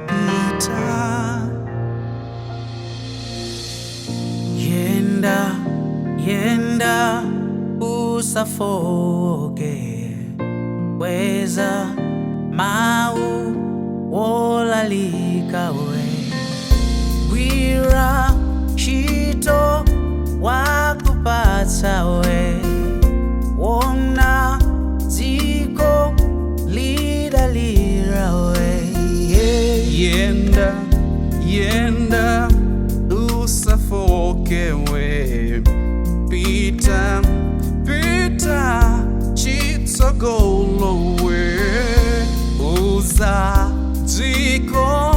Pita. Yenda, yenda, usafoke. Weza mau wolalika we. Gwira ntchito wakupatsa we. Wona dziko lidalira we. Yeah. Yenda, yenda, usafokewe. Pita, pita, chitsogolowe. Uza dziko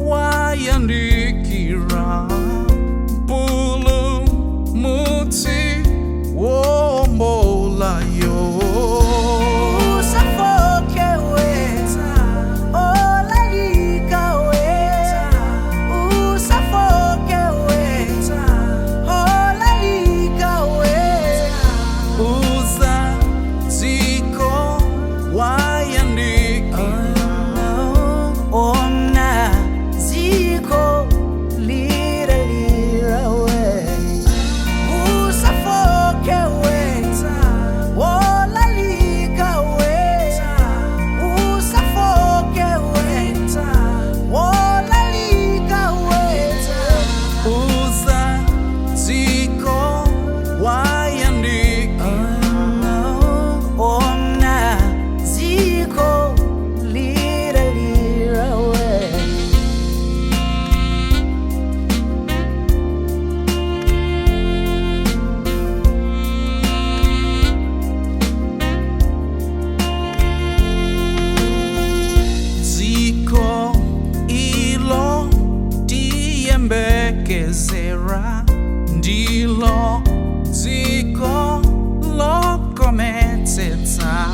wayandikira. Pulu mutsi wombolayo. Usafoke we, olalika we. Usafoke we, olalika we. Uza dziko wayandikira. Ona dziko lidalira we. Usafoke we, olalika we. Usafoke we, olalika we. Uza dziko wayandikira. Ona dziko lidalira we. Dziko ilo tiyembekezera ndilo dziko lokometsetsa.